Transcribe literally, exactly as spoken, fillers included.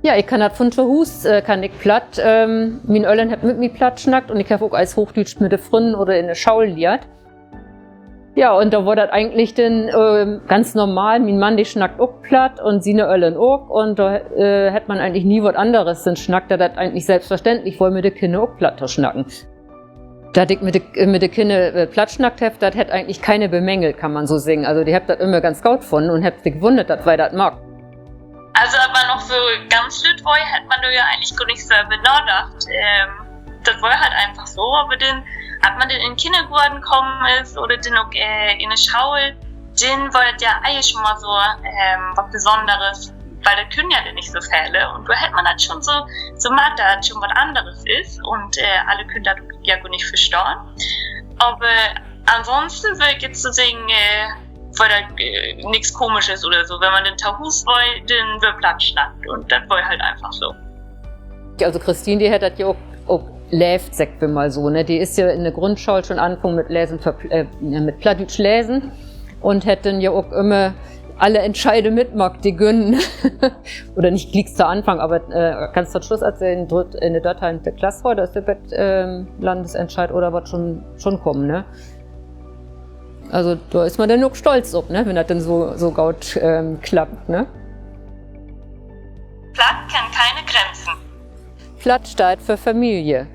Ja, ik kann dat vun to Huus, äh, kann ik Platt. Ähm, mien Öllern hebbt mit mi Platt snackt un ik heff ok eerst Hoochdüütsch mit de Frünnen oder in de School lehrt. Ja, un dor weer dat egentlich denn, ähm, ganz normal. Mien Mann, de snackt ok Platt un siene Öllern ok. Un dor, äh, hett man egentlich nie wat anneres denn snackt, dat dat egentlich sülvstverständlich weer, mit de Kinner ok Platt to snacken. Dat ik mit de, mit de Kinner, äh, Platt snackt heff, dat hett egentlich keiner bemängelt, kann man so seggen. Also, de hebbt dat ümmer ganz goot funnen un hebbt sik wunnert, dat wi dat maakt. Also, aver noch so ganz lütt weer, hett man dor ja egentlich gor nich so över nadacht. Ähm, dat weer halt eenfach so, aver denn, as man denn in Kinnergoorn kamen is oder denn ok, äh, in de School, denn weer dat ja egentlich schon mal so, ähm, wat Besonneres, wiel dat köönt ja denn nich so vele. Un dor hett man dat schon so, so markt, dat dat schon wat anneres is. Un, äh, alle köönt dat ja gor nich verstahn. Aver ansonsten wöör ik nu so seggen, äh, weer dat, äh, nix Komisches oder so. Wenn man denn to Huus weer, denn wöör Platt snackt. Un dat weer halt eenfach so. Also Christine, de hett dat ja ok, ok leevt, segg wi mal so, ne? De is ja in de Grundschool schon anfungen mit Lesen för Pl-, äh, mit Plattdüütsch lesen un hett denn ja ok ümmer alle Entscheide mitmaakt, de güng. Oder nich glieks to Anfang, aver, äh, ganz to'n Sluss, as se in drütt-, in de dörteihnte Klass weer, dor is se bet, ähm, Landesentscheid oder wat schon, schon kamen, ne? Also, dor is man denn ok stolz op, ne? Wenn dat denn so, so goot, ähm, klappt, ne? Platt kennt keine Grenzen. Platt steiht för Familie.